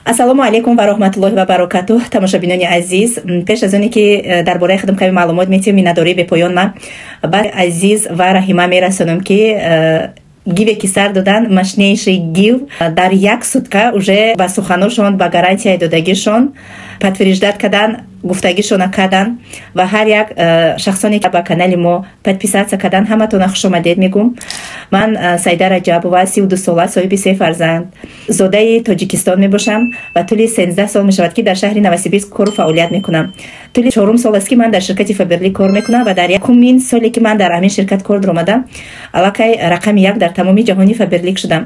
Ассалому алайкум ва раҳматуллоҳи ва баракатуҳ, тамошобинони азиз. Пеш аз оне ки дар бораи худам каме маълумот метиҳам, миннатдории бепоён ман ба Азиз ва Раҳима мерасонам, ки гиве ки сар додан, мощнейший гив, дар як сутка уже ба суханошон, ба гарантияи додагишон подтверждать кардан, гуфтагишона кардан. Ва ҳар як шахсоне ки ба канали мо подписаться кардан, ҳаматона хушомадед мегӯм. Ман Саида Раҷабова, 32 сола, соҳиби се фарзанд, зодаи Тоҷикистон мебошам ва тӯли 13 сол мешавад, ки дар шаҳри Новосибирск кору фаъолият мекунам. Тӯли чорум сол аст, ки ман дар ширкати Фаберлик кор мекунам ва дар якумин соле, ки ман дар ҳамин ширкат кор даромадам, аллакай рақами як дар тамоми ҷаҳони Фаберлик шудам.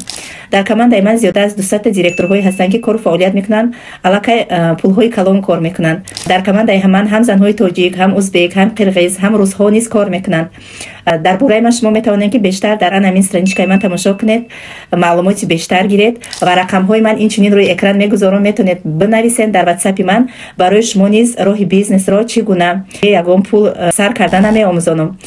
Дар командаи ман зиёда аз 200-та директорҳое ҳастанд, ки кору фаъолият мекунанд, аллакай пулҳои калон кор мекунанд. Дар командаи ман ҳам занҳои тоҷик, ҳам узбек, ҳам қирғиз, ҳам русҳо низ кор мекунанд. Дар бораи ман шумо метавонед, ки бештар дар ан ҳамин страничкаи ман тамошо кунед, маълумоти бештар гиред ва рақамҳои ман инчунин рӯи экран мегузорам, метавонед бинависед дар ватсапи ман. Барои шумо низ роҳи бизнесро, чӣ гуна ягон пул сар карда меомӯзонам.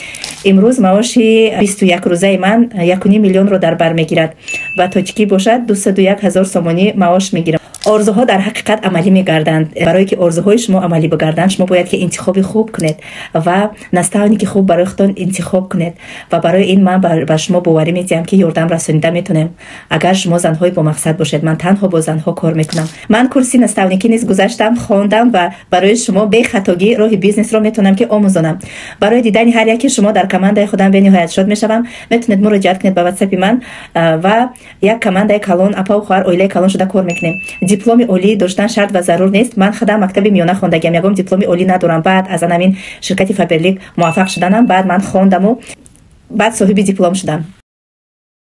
Имрӯз маоши 21 рӯзаи ман 1,5 миллионро дар бар мегирад, ба тоҷикӣ бошад, 201 000 сомонӣ маош мегирам. Орзуҳо дар ҳақиқат амалӣ мегарданд. Барое ки орзуҳои шумо амалӣ бигарданд, шумо бояд ки интихоби хуб кунед ва наставники хуб барои худтон интихоб кунед. Ва барои ин ман ба шумо боварӣ медиҳам, ки ёрдам расонида метавонем, агар шумо занҳои бомақсад бошед. Ман танҳо бо занҳо кор мекунам. Ман курси наставникӣ низ гузаштам, хондам ва барои шумо бехатогӣ роҳи бизнесро метавонам ки омӯзонам. Барои дидани ҳар яки шумо дар командаи худам бениҳоят шод мешавам. Метавонед муроҷиат кунед ба ватсапи ман ва як командаи калон, апаву хоҳар, оилаи калон шуда кор мекунем. Дипломи олӣ доштан шарт ва зарур нест. Ман худам мактаби миёна хондагиам, ягон дипломи олӣ надорам. Баъд аз ан ҳамин ширкати Фаберлик муваффақ шуданам, баъд ман хондаму баъд соҳиби диплом шудам.